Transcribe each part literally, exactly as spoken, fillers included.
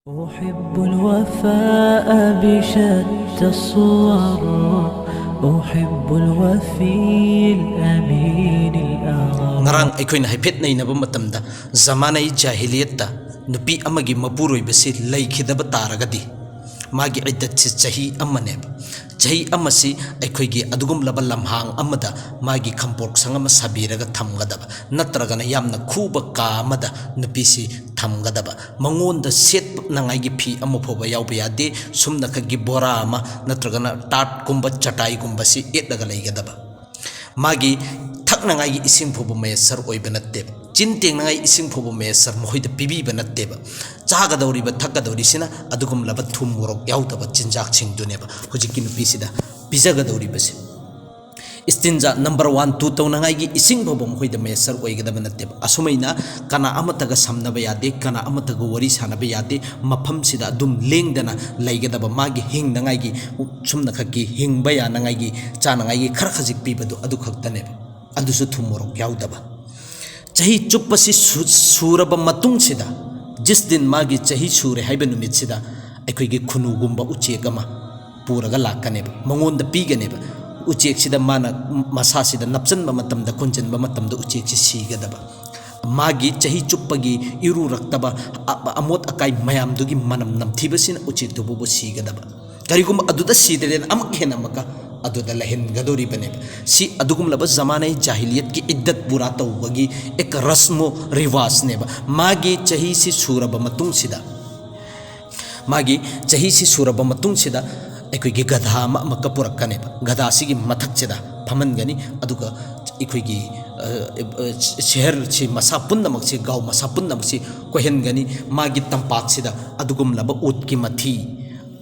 أحب الوفاء بشتى الصور، أحب الوفي الأمين الأغار. ꯉꯔꯥꯡ ꯑꯩꯈꯣꯏꯅ ꯍꯥꯏꯐꯦꯠ ꯅꯩꯅꯕ ꯃꯇꯝꯗ, ꯖꯃꯥꯅꯥꯏ ꯖꯥꯍꯤꯂꯤꯌꯠꯇ ꯅꯨꯄꯤ ꯑꯃꯒꯤ ꯃꯄꯨꯔꯣꯏꯕꯁꯤ ꯂꯩꯈꯤꯗꯕ ꯇꯥꯔꯒꯗꯤ, ꯃꯥꯒꯤ ꯏꯗꯠꯁꯤ ꯆꯍꯤ ꯑꯃꯅꯦꯕ꯫ ꯆꯍꯤ ꯑꯃꯁꯤ ꯑꯩꯈꯣꯏꯒꯤ ꯑꯗꯨꯒꯨꯝꯂꯕ ꯂꯝꯍꯥꯡ ꯑꯃꯗ ꯃꯥꯒꯤ ꯈꯝꯄꯣꯛꯁꯪ ꯑꯃ ꯁꯥꯕꯤꯔꯒ ꯊꯝꯒꯗꯕ, ꯅꯠꯇ꯭ꯔꯒꯅ ꯌꯥꯝꯅ ꯈꯨꯕ ꯀꯥ ꯑꯃꯗ ꯅꯨꯄꯤꯁꯤ ꯊꯝꯒꯗꯕ꯫ ꯃꯉꯣꯟꯗ ꯁꯦꯠꯅꯉꯥꯏꯒꯤ ꯐꯤ ꯑꯃ ꯐꯥꯎꯕ ꯌꯥꯎꯕ ꯌꯥꯗꯦ꯫ ꯁꯨꯝꯅꯈꯛꯀꯤ ꯕꯣꯔꯥ ꯑꯃ ꯅꯠꯇ꯭ꯔꯒꯅ ꯇꯥꯠꯀꯨꯝꯕ ꯆꯇꯥꯏꯒꯨꯝꯕꯁꯤ ꯏꯠꯂꯒ ꯂꯩꯒꯗꯕ꯫ ꯃꯥꯒꯤ ꯊꯛꯅꯉꯥꯏꯒꯤ ꯏꯁꯤꯡ ꯐꯥꯎꯕ ꯃꯌꯦꯁꯔ ꯑꯣꯏꯕ ꯅꯠꯇꯦꯕ꯫ ꯆꯤꯟ ꯇꯦꯡꯅꯉꯥꯏ ꯏꯁꯤꯡ ꯐꯥꯎꯕ ꯃꯌꯦꯁꯔ ꯃꯈꯣꯏꯗ ꯄꯤꯕꯤꯕ ꯅꯠꯇꯦꯕ꯫ ꯆꯥꯒꯗꯧꯔꯤꯕ, ꯊꯛꯀꯗꯧꯔꯤꯁꯤꯅ ꯑꯗꯨꯒꯨꯝꯂꯕ ꯊꯨꯝ ꯃꯣꯔꯣꯛ ꯌꯥꯎꯗꯕ ꯆꯤꯟꯖꯥꯛꯁꯤꯡꯗꯨꯅꯦꯕ ꯍꯧꯖꯤꯛꯀꯤ ꯅꯨꯄꯤꯁꯤꯗ ꯄꯤꯖꯒꯗꯧꯔꯤꯕꯁꯦ꯫ ꯏꯁꯇꯤꯟꯖꯥ ꯅꯝꯕꯔ ꯋꯥꯟ, ꯇꯨ ꯇꯧꯅꯉꯥꯏꯒꯤ ꯏꯁꯤꯡ ꯐꯥꯎꯕ ꯃꯈꯣꯏꯗ ꯃꯌꯦꯁꯔ ꯑꯣꯏꯒꯗꯕ ꯅꯠꯇꯦꯕ꯫ ꯑꯁꯨꯃꯥꯏꯅ ꯀꯅꯥ ꯑꯃꯠꯇꯒ ꯁꯝꯅꯕ ꯌꯥꯗꯦ, ꯀꯅꯥ ꯑꯃꯠꯇꯒ ꯋꯥꯔꯤ ꯁꯥꯟꯅꯕ ꯌꯥꯗꯦ, ꯃꯐꯝꯁꯤꯗ ꯑꯗꯨꯝ ꯂꯦꯡꯗꯅ ꯂꯩꯒꯗꯕ꯫ ꯃꯥꯒꯤ ꯍꯤꯡꯅꯉꯥꯏꯒꯤ, ꯁꯨꯝꯅꯈꯛꯀꯤ ꯍꯤꯡꯕ ꯌꯥꯅꯉꯥꯏꯒꯤ, ꯆꯥꯅꯉꯥꯏꯒꯤ ꯈꯔ ꯈꯖꯤꯛ ꯄꯤꯕꯗꯣ ꯑꯗꯨ ꯈꯛꯇꯅꯦꯕ, ꯑꯗꯨꯁꯨ ꯊꯨꯝ ꯃꯣꯔꯣꯛ ꯌꯥꯎꯗꯕ꯫ ꯆꯍꯤ ꯆꯨꯞꯄꯁꯤ ꯁꯨ-, ꯁꯨꯔꯕ ꯃꯇꯨꯡꯁꯤꯗ, ꯖꯤꯁ ꯗꯤꯟ, ꯃꯥꯒꯤ ꯆꯍꯤ ꯁꯨꯔꯦ ꯍꯥꯏꯕ ꯅꯨꯃꯤꯠꯁꯤꯗ, ꯑꯩꯈꯣꯏꯒꯤ ꯈꯨꯅꯨꯒꯨꯝꯕ ꯎꯆꯦꯛ ꯑꯃ ꯄꯨꯔꯒ ꯂꯥꯛꯀꯅꯦꯕ, ꯃꯉꯣꯟꯗ ꯄꯤꯒꯅꯦꯕ꯫ ꯎꯆꯦꯛꯁꯤꯗ ꯃꯥꯅ ꯃꯁꯥꯁꯤꯗ ꯅꯞꯆꯟꯕ ꯃꯇꯝꯗ, ꯀꯣꯟꯁꯤꯟꯕ ꯃꯇꯝꯗ ꯎꯆꯦꯛꯁꯤ ꯁꯤꯒꯗꯕ꯫ ꯃꯥꯒꯤ ꯆꯍꯤ ꯆꯨꯞꯄꯒꯤ ꯏꯔꯨꯔꯛꯇꯕ ꯑ-, ꯑꯃꯣꯠ ꯑꯀꯥꯏ ꯃꯌꯥꯝꯗꯨꯒꯤ ꯃꯅꯝ ꯅꯝꯊꯤꯕꯁꯤꯅ ꯎꯆꯦꯛꯇꯨ ꯐꯥꯎꯕ ꯁꯤꯒꯗꯕ꯫ ꯀꯔꯤꯒꯨꯝꯕ ꯑꯗꯨꯗ ꯁꯤꯗ꯭ꯔꯦꯅ ꯑꯃꯨꯛ ꯍꯦꯟꯅ ꯑꯃꯨꯛꯀ ꯑꯗꯨꯗ ꯂꯩꯍꯟꯒꯗꯧꯔꯤꯕꯅꯦꯕ꯫ ꯁꯤ ꯑꯗꯨꯒꯨꯝꯂꯕ ꯖꯃꯥꯅꯥꯏ ꯖꯥꯍꯤꯂꯤꯌꯠꯀꯤ ꯏꯗꯠ ꯄꯨꯔꯥ ꯇꯧꯕꯒꯤ ꯑꯦꯛ ꯔꯁꯃꯣ ꯔꯤꯋꯥꯖꯅꯦꯕ꯫ ꯃꯥꯒꯤ ꯆꯍꯤꯁꯤ ꯁꯨꯔꯕ ꯃꯇꯨꯡꯁꯤꯗ, ꯃꯥꯒꯤ ꯆꯍꯤꯁꯤ ꯁꯨꯔꯕ ꯃꯇꯨꯡꯁꯤꯗ ꯑꯩꯈꯣꯏꯒꯤ ꯒꯙꯥ ꯑꯃ ꯑꯃꯨꯛꯀ ꯄꯨꯔꯛꯀꯅꯦꯕ꯫ ꯒꯙꯥꯁꯤꯒꯤ ꯃꯊꯛꯁꯤꯗ ꯐꯝꯍꯟꯒꯅꯤ, ꯑꯗꯨꯒ ꯑꯩꯈꯣꯏꯒꯤ, ꯑ, ꯑ, ꯁꯍꯔꯁꯤ ꯃꯁꯥ ꯄꯨꯝꯅꯃꯛꯁꯤ, ꯒꯥꯎ ꯃꯁꯥ ꯄꯨꯝꯅꯃꯛꯁꯤ ꯀꯣꯏꯍꯟꯒꯅꯤ꯫ ꯃꯥꯒꯤ ꯇꯝꯄꯥꯛꯁꯤꯗ ꯑꯗꯨꯒꯨꯝꯂꯕ ꯎꯠꯀꯤ ꯃꯊꯤ,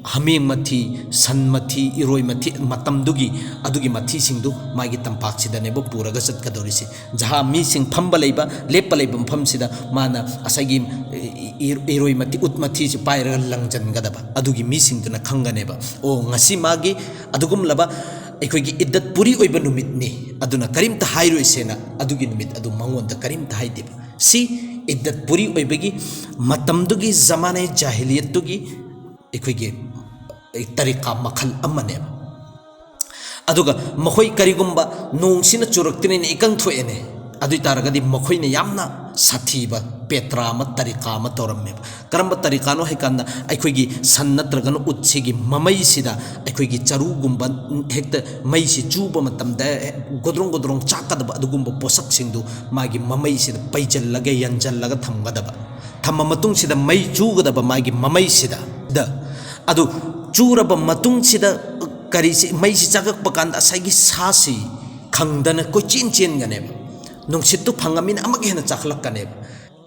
ꯍꯥꯃꯦꯡ ꯃꯊꯤ, ꯁꯟ ꯃꯊꯤ, ꯏꯔꯣꯏ ꯃꯊꯤ, ꯃꯇꯝꯗꯨꯒꯤ ꯑꯗꯨꯒꯤ ꯃꯊꯤꯁꯤꯡꯗꯨ ꯃꯥꯒꯤ ꯇꯝꯄꯥꯛꯁꯤꯗꯅꯦꯕ ꯄꯨꯔꯒ ꯆꯠꯀꯗꯧꯔꯤꯁꯤ꯫ ꯖꯍꯥ ꯃꯤꯁꯤꯡ ꯐꯝꯕ ꯂꯩꯕ, ꯂꯦꯞꯄ ꯂꯩꯕ ꯃꯐꯝꯁꯤꯗ ꯃꯥꯅ ꯉꯁꯥꯏꯒꯤ ꯏ-, ꯏ-, ꯏꯔꯣꯏ ꯃꯊꯤ, ꯎꯠ ꯃꯊꯤꯁꯤ ꯄꯥꯏꯔꯒ ꯂꯪꯖꯟꯒꯗꯕ꯫ ꯑꯗꯨꯒꯤ ꯃꯤꯁꯤꯡꯗꯨꯅ ꯈꯪꯒꯅꯦꯕ, "ꯑꯣ, ꯉꯁꯤ ꯃꯥꯒꯤ ꯑꯗꯨꯒꯨꯝꯂꯕ ꯑꯩꯈꯣꯏꯒꯤ ꯏꯗꯠ ꯄꯨꯔꯤ ꯑꯣꯏꯕ ꯅꯨꯃꯤꯠꯅꯤ, ꯑꯗꯨꯅ ꯀꯔꯤꯝꯇ ꯍꯥꯏꯔꯣꯏꯁꯦꯅ" ꯑꯗꯨꯒꯤ ꯅꯨꯃꯤꯠ ꯑꯗꯨ ꯃꯉꯣꯟꯗ ꯀꯔꯤꯝꯇ ꯍꯥꯏꯗꯦꯕ꯫ ꯁꯤ ꯏꯗꯠ ꯄꯨꯔꯤ ꯑꯣꯏꯕꯒꯤ ꯃꯇꯝꯗꯨꯒꯤ ꯖꯃꯥꯅꯦ ꯖꯥꯍꯤꯂꯤꯌꯠꯇꯨꯒꯤ ꯑꯩꯈꯣꯏꯒꯤ ꯇꯔꯤꯀꯥ ꯃꯈꯜ ꯑꯃꯅꯦꯕ꯫ ꯑꯗꯨꯒ ꯃꯈꯣꯏ ꯀꯔꯤꯒꯨꯝꯕ ꯅꯣꯡꯁꯤꯅ ꯆꯨꯔꯛꯇ꯭ꯔꯦꯅꯦ, ꯏꯀꯪ ꯊꯣꯛꯑꯦꯅꯦ, ꯑꯗꯨ ꯑꯣꯏ ꯇꯥꯔꯒꯗꯤ ꯃꯈꯣꯏꯅ ꯌꯥꯝꯅ ꯁꯥꯊꯤꯕ ꯄꯦꯇ꯭ꯔꯥ ꯑꯃ, ꯇꯔꯤꯀꯥ ꯑꯃ ꯇꯧꯔꯝꯃꯦꯕ꯫ ꯀꯔꯝꯕ ꯇꯔꯤꯀꯥꯅꯣ ꯍꯥꯏꯀꯥꯟꯗ, ꯑꯩꯈꯣꯏꯒꯤ ꯁꯟ ꯅꯠꯇ꯭ꯔꯒꯅ ꯎꯠꯁꯤꯒꯤ ꯃꯃꯩꯁꯤꯗ ꯑꯩꯈꯣꯏꯒꯤ ꯆꯔꯨꯒꯨꯝꯕ ꯍꯦꯛꯇ ꯃꯩꯁꯤ ꯆꯨꯕ ꯃꯇꯝꯗ ꯒꯣꯗ꯭ꯔꯣꯡ ꯒꯣꯗ꯭ꯔꯣꯡ ꯆꯥꯛꯀꯗꯕ ꯑꯗꯨꯒꯨꯝꯕ ꯄꯣꯠꯁꯛꯁꯤꯡꯗꯨ ꯃꯥꯒꯤ ꯃꯃꯩꯁꯤꯗ ꯄꯩꯖꯜꯂꯒ ꯌꯥꯟꯖꯜꯂꯒ ꯊꯝꯒꯗꯕ꯫ ꯊꯝꯃ ꯃꯇꯨꯡꯁꯤꯗ ꯃꯩ ꯆꯨꯒꯗꯕ ꯃꯥꯒꯤ ꯃꯃꯩꯁꯤꯗ꯫ ꯗ-, ꯑꯗꯨ ꯆꯨꯔꯕ ꯃꯇꯨꯡꯁꯤꯗ ꯀꯔꯤꯁꯤ, ꯃꯩꯁꯤ ꯆꯥꯛꯂꯛꯄ ꯀꯥꯟꯗ ꯉꯁꯥꯏꯒꯤ ꯁꯥꯁꯤ ꯈꯪꯗꯅ ꯀꯣꯏꯆꯦꯟ ꯆꯦꯟꯒꯅꯦꯕ꯫ ꯅꯨꯡꯁꯤꯠꯇꯨ ꯐꯪꯉꯃꯤꯅ ꯑꯃꯨꯛꯀ ꯍꯦꯟꯅ ꯆꯥꯛꯂꯛꯀꯅꯦꯕ꯫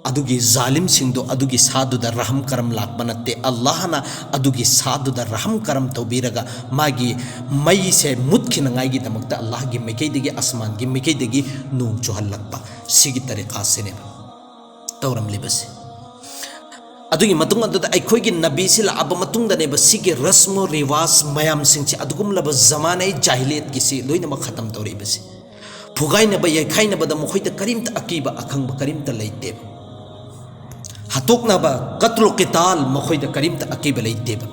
ꯑꯗꯨꯒꯤ ꯖꯥꯂꯤꯝꯁꯤꯡꯗꯣ ꯑꯗꯨꯒꯤ ꯁꯥꯗꯨꯗ ꯔꯍꯝ ꯀꯔꯝ ꯂꯥꯛꯄ ꯅꯠꯇꯦ꯫ ꯑꯜꯂꯥꯍꯅ ꯑꯗꯨꯒꯤ ꯁꯥꯗꯨꯗ ꯔꯍꯝ ꯀꯔꯝ ꯇꯧꯕꯤꯔꯒ ꯃꯥꯒꯤ ꯃꯩꯁꯦ ꯃꯨꯠꯈꯤꯅꯉꯥꯏꯒꯤꯗꯃꯛꯇ ꯑꯜꯂꯥꯍꯒꯤ ꯃꯥꯏꯀꯩꯗꯒꯤ, ꯑꯁꯃꯥꯟꯒꯤ ꯃꯥꯏꯀꯩꯗꯒꯤ ꯅꯣꯡ ꯆꯨꯍꯜꯂꯛꯄ꯫ ꯁꯤꯒꯤ ꯇꯔꯤꯀꯥꯁꯤꯅꯦꯕ ꯇꯧꯔꯝꯂꯤꯕꯁꯦ꯫ ꯑꯗꯨꯒꯤ ꯃꯇꯨꯡ ꯑꯗꯨꯗ ꯑꯩꯈꯣꯏꯒꯤ ꯅꯕꯤꯁꯤ ꯂꯥꯛꯑꯕ ꯃꯇꯨꯡꯗꯅꯦꯕ ꯁꯤꯒꯤ ꯔꯁꯃꯣ ꯔꯤꯋꯥꯖ ꯃꯌꯥꯝꯁꯤꯡꯁꯦ, ꯑꯗꯨꯒꯨꯝꯂꯕ ꯖꯃꯥꯅꯦ ꯖꯥꯍꯤꯂꯤꯌꯠꯀꯤꯁꯤ ꯂꯣꯏꯅꯃꯛ ꯈꯇꯝ ꯇꯧꯔꯛꯏꯕꯁꯦ꯫ ꯐꯨꯒꯥꯏꯅꯕ, ꯌꯩꯈꯥꯏꯅꯕꯗ ꯃꯈꯣꯏꯗ ꯀꯔꯤꯝꯇ ꯑꯀꯤꯕ ꯑꯈꯪꯕ ꯀꯔꯤꯝꯇ ꯂꯩꯇꯦꯕ꯫ ꯍꯥꯠꯇꯣꯛꯅꯕ, ꯀꯠꯂꯨ ꯀꯤꯇꯥꯜ, ꯃꯈꯣꯏꯗ ꯀꯔꯤꯝꯇ ꯑꯀꯤꯕ ꯂꯩꯇꯦꯕ꯫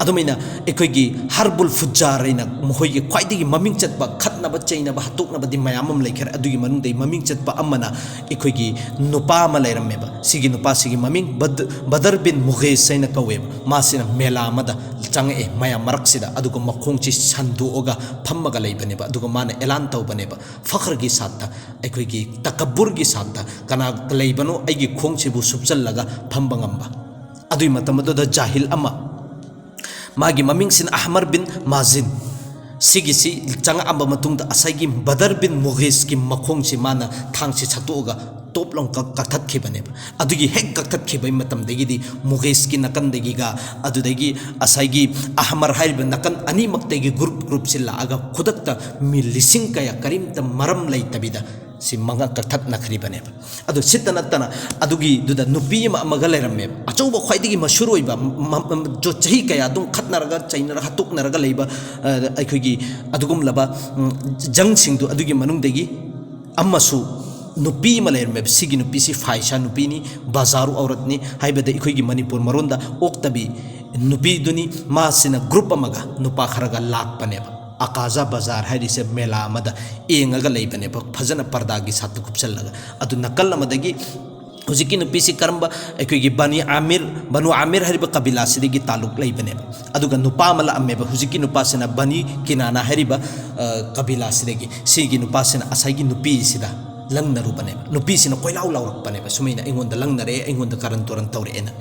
ꯑꯗꯨꯃꯥꯏꯅ ꯑꯩꯈꯣꯏꯒꯤ ꯍꯔꯕꯨꯜ ꯐꯨꯖꯥꯔ ꯍꯥꯏꯅ ꯃꯈꯣꯏꯒꯤ ꯈ꯭ꯋꯥꯏꯗꯒꯤ ꯃꯃꯤꯡ ꯆꯠꯄ ꯈꯠꯅꯕ ꯆꯩꯅꯕ ꯍꯥꯠꯇꯣꯛꯅꯕꯗꯤ ꯃꯌꯥꯝ ꯑꯃ ꯂꯩꯈ꯭ꯔꯦ꯫ ꯑꯗꯨꯒꯤ ꯃꯅꯨꯡꯗ ꯃꯃꯤꯡ ꯆꯠꯄ ꯑꯃꯅ ꯑꯩꯈꯣꯏꯒꯤ ꯅꯨꯄꯥ ꯑꯃ ꯂꯩꯔꯝꯃꯦꯕ꯫ ꯁꯤꯒꯤ ꯅꯨꯄꯥꯁꯤꯒꯤ ꯃꯃꯤꯡ ꯕꯗ-, ꯕꯗꯔ ꯕꯤꯟ ꯃꯨꯒꯦꯁ ꯍꯥꯏꯅ ꯀꯧꯋꯦꯕ꯫ ꯃꯥꯁꯤꯅ ꯃꯦꯂꯥ ꯑꯃꯗ ꯆꯪꯉꯛꯑꯦ ꯃꯌꯥꯝ ꯃꯔꯛꯁꯤꯗ, ꯑꯗꯨꯒ ꯃꯈꯣꯡꯁꯤ ꯁꯟꯗꯣꯛꯑꯒ ꯐꯝꯃꯒ ꯂꯩꯕꯅꯦꯕ꯫ ꯑꯗꯨꯒ ꯃꯥꯅ ꯑꯦꯂꯥꯟ ꯇꯧꯕꯅꯦꯕ, ꯐꯈ꯭ꯔꯒꯤ ꯁꯥꯠꯇ, ꯑꯩꯈꯣꯏꯒꯤ ꯇꯀꯕꯨꯔꯒꯤ ꯁꯥꯠꯇ, ꯀꯅꯥ ꯂꯩꯕꯅꯣ ꯑꯩꯒꯤ ꯈꯣꯡꯁꯤꯕꯨ ꯁꯨꯞꯆꯜꯂꯒ ꯐꯝꯕ ꯉꯝꯕ? ꯑꯗꯨꯒꯤ ꯃꯇꯝ ꯑꯗꯨꯗ ꯖꯥꯍꯤꯜ ꯑꯃ, ꯃꯥꯒꯤ ꯃꯃꯤꯡꯁꯤꯅ ꯑꯍꯃꯔ ꯕꯤꯟ ꯃꯥꯖꯤꯟ, ꯁꯤꯒꯤꯁꯤ ꯆꯪꯉꯛꯑꯕ ꯃꯇꯨꯡꯗ ꯉꯁꯥꯏꯒꯤ ꯕꯗꯔ ꯕꯤꯟ ꯃꯨꯒꯤꯁꯀꯤ ꯃꯈꯣꯡꯁꯤ ꯃꯥꯅ ꯊꯥꯡꯁꯤ ꯁꯠꯇꯣꯛꯑꯒ ꯇꯣꯞ ꯂꯥꯎ ꯀꯛ-, ꯀꯛꯊꯠꯈꯤꯕꯅꯦꯕ꯫ ꯑꯗꯨꯒꯤ ꯍꯦꯛ ꯀꯛꯊꯠꯈꯤꯕꯒꯤ ꯃꯇꯝꯗꯒꯤꯗꯤ ꯃꯨꯒꯤꯁꯀꯤ ꯅꯥꯀꯟꯗꯒꯤꯒ ꯑꯗꯨꯗꯒꯤ ꯉꯁꯥꯏꯒꯤ ꯑꯍꯃꯔ ꯍꯥꯏꯔꯤꯕ ꯅꯥꯀꯟ ꯑꯅꯤꯃꯛꯇꯒꯤ ꯒ꯭ꯔꯨꯞ ꯒ꯭ꯔꯨꯞꯁꯤ ꯂꯥꯛꯑꯒ ꯈꯨꯗꯛꯇ ꯃꯤ ꯂꯤꯁꯤꯡ ꯀꯌꯥ ꯀꯔꯤꯝꯇ ꯃꯔꯝ ꯂꯩꯇꯕꯤꯗ ꯁꯤ ꯃꯉꯥ ꯀꯛꯊꯠꯅꯈ꯭ꯔꯤꯕꯅꯦꯕ꯫ ꯑꯗꯨ ꯁꯤꯠꯇ ꯅꯠꯇꯅ ꯑꯗꯨꯒꯤꯗꯨꯗ ꯅꯨꯄꯤ ꯑꯃ ꯑꯃꯒ ꯂꯩꯔꯝꯃꯦꯕ꯫ ꯑꯆꯧꯕ, ꯈ꯭ꯋꯥꯏꯗꯒꯤ ꯃꯁꯍꯨꯔ ꯑꯣꯏꯕ, ꯃ-, ꯃ-, ꯖꯣ-, ꯆꯍꯤ ꯀꯌꯥ ꯑꯗꯨꯝ ꯈꯠꯅꯔꯒ, ꯆꯩꯅꯔꯒ, ꯍꯥꯠꯇꯣꯛꯅꯔꯒ ꯂꯩꯕ, ꯑ, ꯑꯩꯈꯣꯏꯒꯤ ꯑꯗꯨꯒꯨꯝꯂꯕ, ꯎꯝ, ꯖꯪꯁꯤꯡꯗꯨ ꯑꯗꯨꯒꯤ ꯃꯅꯨꯡꯗꯒꯤ ꯑꯃꯁꯨ ꯅꯨꯄꯤ ꯑꯃ ꯂꯩꯔꯝꯃꯦꯕ꯫ ꯁꯤꯒꯤ ꯅꯨꯄꯤꯁꯤ ꯐꯥꯏꯁꯥ ꯅꯨꯄꯤꯅꯤ, ꯕꯖꯥꯔꯨ ꯑꯧꯔꯠꯅꯤ ꯍꯥꯏꯕꯗ ꯑꯩꯈꯣꯏꯒꯤ ꯃꯅꯤꯄꯨꯔ ꯃꯔꯣꯟꯗ ꯑꯣꯛꯇꯕꯤ ꯅꯨꯄꯤꯗꯨꯅꯤ꯫ ꯃꯥꯁꯤꯅ ꯒ꯭ꯔꯨꯞ ꯑꯃꯒ ꯅꯨꯄꯥ ꯈꯔꯒ ꯂꯥꯛꯄꯅꯦꯕ꯫ ꯑꯀꯥꯖꯥ ꯕꯖꯥꯔ ꯍꯥꯏꯔꯤꯁꯦ ꯃꯦꯂꯥ ꯑꯃꯗ ꯌꯦꯡꯉꯒ ꯂꯩꯕꯅꯦꯕ, ꯐꯖꯅ ꯄꯔꯗꯥꯒꯤ ꯁꯥꯠꯇꯨ ꯀꯨꯞꯁꯜꯂꯒ꯫ ꯑꯗꯨ ꯅꯥꯀꯜ ꯑꯃꯗꯒꯤ ꯍꯧꯖꯤꯛꯀꯤ ꯅꯨꯄꯤꯁꯤ ꯀꯔꯝꯕ, ꯑꯩꯈꯣꯏꯒꯤ ꯕꯅꯤ ꯑꯥꯃꯤꯔ, ꯕꯅꯨ ꯑꯥꯃꯤꯔ ꯍꯥꯏꯔꯤꯕ ꯀꯕꯤꯂꯥꯁꯤꯗꯒꯤ ꯇꯥꯂꯨꯛ ꯂꯩꯕꯅꯦꯕ꯫ ꯑꯗꯨꯒ ꯅꯨꯄꯥ ꯑꯃ ꯂꯥꯛꯑꯝꯃꯦꯕ, ꯍꯧꯖꯤꯛꯀꯤ ꯅꯨꯄꯥꯁꯤꯅ ꯕꯅꯤ ꯀꯤꯅꯥꯅꯥ ꯍꯥꯏꯔꯤꯕ, ꯑ, ꯀꯕꯤꯂꯥꯁꯤꯗꯒꯤ꯫ ꯁꯤꯒꯤ ꯅꯨꯄꯥꯁꯤꯅ ꯉꯁꯥꯏꯒꯤ ꯅꯨꯄꯤꯁꯤꯗ ꯂꯪꯅꯔꯨꯕꯅꯦꯕ꯫ ꯅꯨꯄꯤꯁꯤꯅ ꯀꯣꯏꯂꯥꯎ ꯂꯥꯎꯔꯛꯄꯅꯦꯕ, "ꯁꯨꯃꯥꯏꯅ ꯑꯩꯉꯣꯟꯗ ꯂꯪꯅꯔꯦ, ꯑꯩꯉꯣꯟꯗ ꯀꯥꯔꯟ ꯇꯨꯔꯟ ꯇꯧꯔꯛꯑꯦꯅ"꯫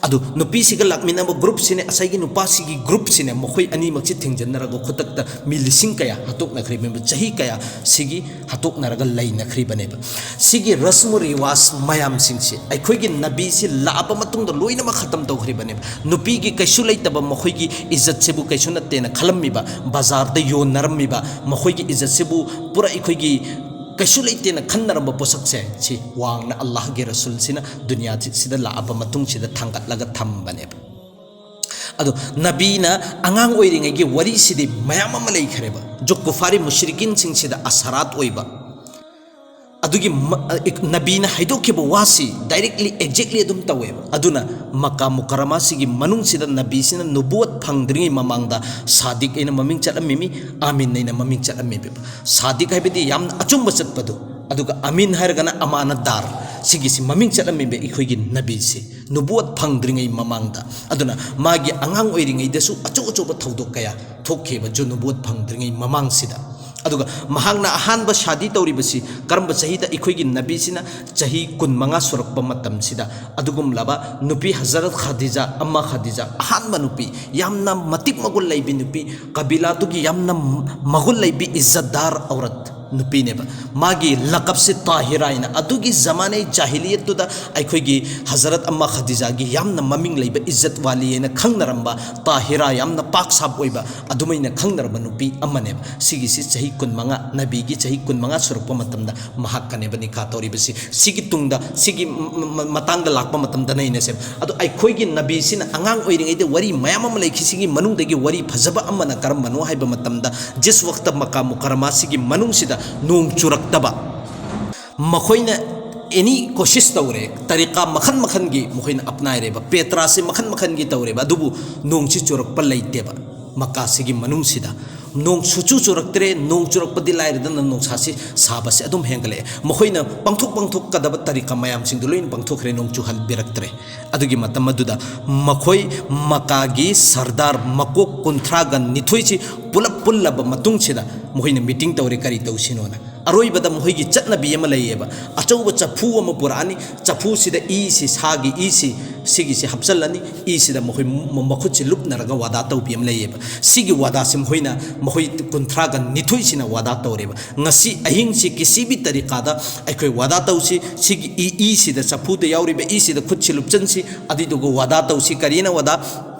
ꯑꯗꯨ ꯅꯨꯄꯤꯁꯤꯒ ꯂꯥꯛꯃꯤꯟꯅꯕ ꯒ꯭ꯔꯨꯞꯁꯤꯅꯦ, ꯉꯁꯥꯏꯒꯤ ꯅꯨꯄꯥꯁꯤꯒꯤ ꯒ꯭ꯔꯨꯞꯁꯤꯅꯦ, ꯃꯈꯣꯏ ꯑꯅꯤꯃꯛꯁꯤ ꯊꯦꯡꯖꯤꯟꯅꯔꯒ ꯈꯨꯗꯛꯇ ꯃꯤ ꯂꯤꯁꯤꯡ ꯀꯌꯥ ꯍꯥꯠꯇꯣꯛꯅꯈ꯭ꯔꯤꯕꯅꯦꯕ꯫ ꯆꯍꯤ ꯀꯌꯥ ꯁꯤꯒꯤ ꯍꯥꯠꯇꯣꯛꯅꯔꯒ ꯂꯩꯅꯈ꯭ꯔꯤꯕꯅꯦꯕ꯫ ꯁꯤꯒꯤ ꯔꯁꯃꯨ ꯔꯤꯋꯥꯖ ꯃꯌꯥꯝꯁꯤꯡꯁꯤ ꯑꯩꯈꯣꯏꯒꯤ ꯅꯕꯤꯁꯤ ꯂꯥꯛꯑꯕ ꯃꯇꯨꯡꯗ ꯂꯣꯏꯅꯃꯛ ꯈꯇꯝ ꯇꯧꯈ꯭ꯔꯤꯕꯅꯦꯕ꯫ ꯅꯨꯄꯤꯒꯤ ꯀꯩꯁꯨ ꯂꯩꯇꯕ, ꯃꯈꯣꯏꯒꯤ ꯏꯖꯠꯁꯤꯕꯨ ꯀꯩꯁꯨ ꯅꯠꯇꯦꯅ ꯈꯜꯂꯝꯃꯤꯕ, ꯕꯖꯥꯔꯗ ꯌꯣꯟꯅꯔꯝꯃꯤꯕ, ꯃꯈꯣꯏꯒꯤ ꯏꯖꯠꯁꯤꯕꯨ ꯄꯨꯔꯥ ꯑꯩꯈꯣꯏꯒꯤ ꯀꯩꯁꯨ ꯂꯩꯇꯦꯅ ꯈꯟꯅꯔꯝꯕ ꯄꯣꯠꯁꯛꯁꯦ, ꯁꯤ ꯋꯥꯡꯅ ꯑꯜꯂꯥꯍꯒꯤ ꯔꯁꯨꯜꯁꯤꯅ ꯗꯨꯅꯤꯌꯥꯁꯤꯗ ꯂꯥꯛꯑꯕ ꯃꯇꯨꯡꯁꯤꯗ ꯊꯥꯡꯒꯠꯂꯒ ꯊꯝꯕꯅꯦꯕ꯫ ꯑꯗꯣ ꯅꯕꯤꯅ ꯑꯉꯥꯡ ꯑꯣꯏꯔꯤꯉꯩꯒꯤ ꯋꯥꯔꯤꯁꯤꯗꯤ ꯃꯌꯥꯝ ꯑꯃ ꯂꯩꯈ꯭ꯔꯦꯕ, ꯖꯨ ꯀꯨꯐꯥꯔꯤ ꯃꯨꯁ꯭ꯔꯤꯀꯤꯟꯁꯤꯡꯁꯤꯗ ꯑꯁꯔꯥꯠ ꯑꯣꯏꯕ꯫ ꯑꯗꯨꯒꯤ ꯃ-, ꯑ, ꯏꯛ-, ꯅꯕꯤꯅ ꯍꯥꯏꯗꯣꯛꯈꯤꯕ ꯋꯥꯁꯤ directly, exactly ꯑꯗꯨꯝ ꯇꯧꯋꯦꯕ꯫ ꯑꯗꯨꯅ ꯃꯀꯥ ꯃꯨꯀꯔꯃꯥꯁꯤꯒꯤ ꯃꯅꯨꯡꯁꯤꯗ ꯅꯕꯤꯁꯤꯅ ꯅꯨꯕꯨꯋꯠ ꯐꯪꯗ꯭ꯔꯤꯉꯩ ꯃꯃꯥꯡꯗ ꯁꯥꯗꯤꯛ ꯑꯩꯅ ꯃꯃꯤꯡ ꯆꯠꯂꯝꯃꯤꯃꯤ, ꯑꯥꯃꯤꯟ ꯑꯩꯅ ꯃꯃꯤꯡ ꯆꯠꯂꯝꯃꯤꯕ꯫ ꯁꯥꯗꯤꯛ ꯍꯥꯏꯕꯗꯤ ꯌꯥꯝꯅ ꯑꯆꯨꯝꯕ ꯆꯠꯄꯗꯨ, ꯑꯗꯨꯒ ꯑꯃꯤꯟ ꯍꯥꯏꯔꯒꯅ ꯑꯃꯥꯅꯠꯗꯥꯔ꯫ ꯁꯤꯒꯤꯁꯤ ꯃꯃꯤꯡ ꯆꯠꯂꯝꯃꯤꯕ ꯑꯩꯈꯣꯏꯒꯤ ꯅꯕꯤꯁꯤ ꯅꯨꯕꯨꯋꯠ ꯐꯪꯗ꯭ꯔꯤꯉꯩ ꯃꯃꯥꯡꯗ꯫ ꯑꯗꯨꯅ ꯃꯥꯒꯤ ꯑꯉꯥꯡ ꯑꯣꯏꯔꯤꯉꯩꯗꯁꯨ ꯑꯆꯧ ꯑꯆꯧꯕ ꯊꯧꯗꯣꯛ ꯀꯌꯥ ꯊꯣꯛꯈꯤꯕ, ꯖꯨ ꯅꯨꯕꯨꯋꯠ ꯐꯪꯗ꯭ꯔꯤꯉꯩ ꯃꯃꯥꯡꯁꯤꯗ꯫ ꯑꯗꯨꯒ ꯃꯍꯥꯛꯅ ꯑꯍꯥꯟꯕ ꯁꯥꯗꯤ ꯇꯧꯔꯤꯕꯁꯤ ꯀꯔꯝꯕ ꯆꯍꯤꯗ? ꯑꯩꯈꯣꯏꯒꯤ ꯅꯕꯤꯁꯤꯅ ꯆꯍꯤ ꯀꯨꯟꯃꯉꯥ ꯁꯨꯔꯛꯄ ꯃꯇꯝꯁꯤꯗ ꯑꯗꯨꯒꯨꯝꯂꯕ ꯅꯨꯄꯤ ꯍꯖꯔꯠ ꯈꯗꯤꯖꯥ, ꯑꯝꯃ ꯈꯗꯤꯖꯥ, ꯑꯍꯥꯟꯕ ꯅꯨꯄꯤ, ꯌꯥꯝꯅ ꯃꯇꯤꯛ ꯃꯒꯨꯟ ꯂꯩꯕꯤ ꯅꯨꯄꯤ, ꯀꯕꯤꯂꯥꯗꯨꯒꯤ ꯌꯥꯝꯅ ꯃꯒꯨꯟ ꯂꯩꯕꯤ ꯏꯖꯠꯗꯥꯔ ꯑꯧꯔꯠ ꯅꯨꯄꯤꯅꯦꯕ꯫ ꯃꯥꯒꯤ ꯂꯀꯞꯁꯦ ꯇꯥꯍꯤꯔꯥ ꯍꯥꯏꯅ, ꯑꯗꯨꯒꯤ ꯖꯃꯥꯅꯦ ꯖꯥꯍꯤꯂꯤꯌꯠꯇꯨꯗ ꯑꯩꯈꯣꯏꯒꯤ ꯍꯖꯔꯠ ꯑꯝꯃ ꯈꯗꯤꯖꯥꯒꯤ ꯌꯥꯝꯅ ꯃꯃꯤꯡ ꯂꯩꯕ, ꯏꯖꯠ ꯋꯥꯂꯤ ꯍꯥꯏꯅ ꯈꯪꯅꯔꯝꯕ, ꯇꯥꯍꯤꯔꯥ, ꯌꯥꯝꯅ ꯄꯥꯛ ꯁꯥꯞ ꯑꯣꯏꯕ, ꯑꯗꯨꯃꯥꯏꯅ ꯈꯪꯅꯔꯕ ꯅꯨꯄꯤ ꯑꯃꯅꯦꯕ꯫ ꯁꯤꯒꯤꯁꯤ ꯆꯍꯤ ꯀꯨꯟꯃꯉꯥ, ꯅꯕꯤꯒꯤ ꯆꯍꯤ ꯀꯨꯟꯃꯉꯥ ꯁꯨꯔꯛꯄ ꯃꯇꯝꯗ ꯃꯍꯥꯛꯀꯅꯦꯕ ꯅꯤꯀꯥ ꯇꯧꯔꯤꯕꯁꯤ꯫ ꯁꯤꯒꯤ ꯇꯨꯡꯗ, ꯁꯤꯒꯤ ꯃ-, ꯃ-, ꯃꯇꯥꯡꯗ ꯂꯥꯛꯄ ꯃꯇꯝꯗ ꯅꯩꯅꯁꯦꯕ꯫ ꯑꯗꯣ ꯑꯩꯈꯣꯏꯒꯤ ꯅꯕꯤꯁꯤꯅ ꯑꯉꯥꯡ ꯑꯣꯏꯔꯤꯉꯩꯗ ꯋꯥꯔꯤ ꯃꯌꯥꯝ ꯑꯃ ꯂꯩꯈꯤ꯫ ꯁꯤꯒꯤ ꯃꯅꯨꯡꯗꯒꯤ ꯋꯥꯔꯤ ꯐꯖꯕ ꯑꯃꯅ ꯀꯔꯝꯕꯅꯣ ꯍꯥꯏꯕ ꯃꯇꯝꯗ, ꯖꯤꯁ ꯋꯛꯇ ꯃꯀꯥ ꯃꯨꯀꯔꯃꯥꯁꯤꯒꯤ ꯃꯅꯨꯡꯁꯤꯗ ꯅꯣꯡ ꯆꯨꯔꯛꯇꯕ, ꯃꯈꯣꯏꯅ ꯑꯦꯅꯤ ꯀꯣꯁꯤꯁ ꯇꯧꯔꯦ, ꯇꯔꯤꯀꯥ ꯃꯈꯜ ꯃꯈꯜꯒꯤ ꯃꯈꯣꯏꯅ ꯑꯞꯅꯥꯏꯔꯦꯕ, ꯄꯦꯇ꯭ꯔꯥꯁꯦ ꯃꯈꯜ ꯃꯈꯜꯒꯤ ꯇꯧꯔꯦꯕ, ꯑꯗꯨꯕꯨ ꯅꯣꯡꯁꯤ ꯆꯨꯔꯛꯄ ꯂꯩꯇꯦꯕ꯫ ꯃꯀꯥꯁꯤꯒꯤ ꯃꯅꯨꯡꯁꯤꯗ ꯅꯣꯡ ꯁꯨꯆꯨ ꯆꯨꯔꯛꯇ꯭ꯔꯦ꯫ ꯅꯣꯡ ꯆꯨꯔꯛꯄꯗꯤ ꯂꯥꯏꯔꯗꯅ ꯅꯨꯡꯁꯥꯁꯤ ꯁꯥꯕꯁꯦ ꯑꯗꯨꯝ ꯍꯦꯟꯒꯠꯂꯛꯑꯦ꯫ ꯃꯈꯣꯏꯅ ꯄꯥꯡꯊꯣꯛ ꯄꯥꯡꯊꯣꯛꯀꯗꯕ ꯇꯔꯤꯀꯥ ꯃꯌꯥꯝꯁꯤꯡꯗꯨ ꯂꯣꯏꯅ ꯄꯥꯡꯊꯣꯛꯈ꯭ꯔꯦ, ꯅꯣꯡ ꯆꯨꯍꯟꯕꯤꯔꯛꯇ꯭ꯔꯦ꯫ ꯑꯗꯨꯒꯤ ꯃꯇꯝ ꯑꯗꯨꯗ ꯃꯈꯣꯏ ꯃꯀꯥꯒꯤ ꯁꯔꯗꯥꯔ ꯃꯀꯣꯛ ꯀꯨꯟꯊ꯭ꯔꯥꯒ ꯅꯤꯊꯣꯏꯁꯤ ꯄꯨꯂꯞ ꯄꯨꯜꯂꯕ ꯃꯇꯨꯡꯁꯤꯗ ꯃꯈꯣꯏꯅ ꯃꯤꯇꯤꯡ ꯇꯧꯔꯦ, ꯀꯔꯤ ꯇꯧꯁꯤꯅꯣꯅ꯫ ꯑꯔꯣꯏꯕꯗ ꯃꯈꯣꯏꯒꯤ ꯆꯠꯅꯕꯤ ꯑꯃ ꯂꯩꯌꯦꯕ꯫ ꯑꯆꯧꯕ ꯆꯐꯨ ꯑꯃ ꯄꯨꯔꯛꯑꯅꯤ, ꯆꯐꯨꯁꯤꯗ ꯏꯁꯤ, ꯁꯥꯒꯤ ꯏꯁꯤ, ꯁꯤꯒꯤꯁꯤ ꯍꯥꯞꯆꯤꯜꯂꯅꯤ, ꯏꯁꯤꯗ ꯃꯈꯣꯏ ꯃ-, ꯃꯈꯨꯠꯁꯤ ꯂꯨꯞꯅꯔꯒ ꯋꯥꯗꯥ ꯇꯧꯕꯤ ꯑꯃ ꯂꯩꯌꯦꯕ꯫ ꯁꯤꯒꯤ ꯋꯥꯗꯥꯁꯤ ꯃꯈꯣꯏꯅ, ꯃꯈꯣꯏ ꯀꯨꯟꯊ꯭ꯔꯥꯒ ꯅꯤꯊꯣꯏꯁꯤꯅ ꯋꯥꯗꯥ ꯇꯧꯔꯦꯕ꯫ ꯉꯁꯤ ꯑꯍꯤꯡꯁꯤ ꯀꯤꯁꯤꯕꯤ ꯇꯔꯤꯀꯥꯗ ꯑꯩꯈꯣꯏ ꯋꯥꯗꯥ ꯇꯧꯁꯤ, ꯁꯤꯒꯤ ꯏ, ꯏꯁꯤꯗ, ꯆꯐꯨꯗ ꯌꯥꯎꯔꯤꯕ ꯏꯁꯤꯗ ꯈꯨꯠꯁꯤ ꯂꯨꯞꯆꯟꯁꯤ, ꯑꯗꯨꯏꯗꯨꯒ ꯋꯥꯗꯥ ꯇꯧꯁꯤ꯫ ꯀꯔꯤꯅ ꯋꯥꯗꯥ?